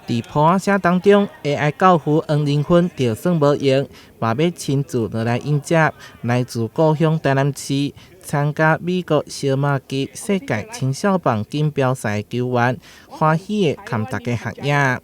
佇噗仔聲當中，AI 教父黃仁勳就算無閒，嘛欲親自落來迎接來自故鄉台南市參加美國小馬級世界青少棒錦標賽的球員，歡喜的共大家合影。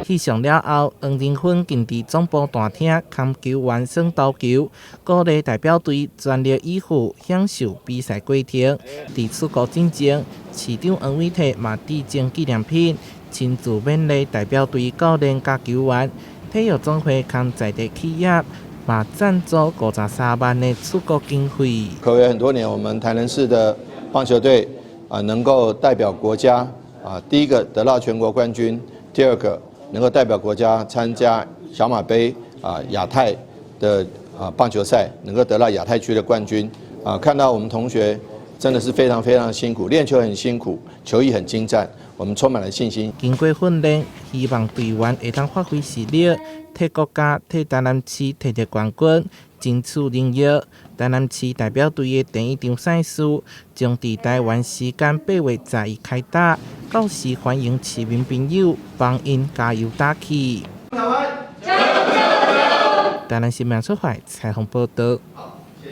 翕相了後，黃仁勳更佇總部大廳共球員耍投球，鼓勵代表隊全力以赴，享受比賽過程。佇出國進前，市長黃偉哲嘛致贈紀念品，親自勉勵代表隊教練佮球員。體育總會共在地企業嘛贊助53萬的出國經費。暌違很多年，我們台南市的棒球隊啊，能夠代表國家啊，第一個得到全國冠軍，第二個能夠代表國家參加小馬盃啊亞太的啊棒球賽，能夠得到亞太區的冠軍啊！看到我們同學真的是非常非常辛苦，練球很辛苦，球藝很精湛，我們充滿了信心。經過訓練，希望隊員會當發揮實力，替國家、替台南市摕著冠軍，爭取榮耀。台南市代表隊的第一場賽事將佇台灣時間8月11開打，到時歡迎市民朋友幫𪜶加油打氣。台灣，台南新聞出發採訪報道。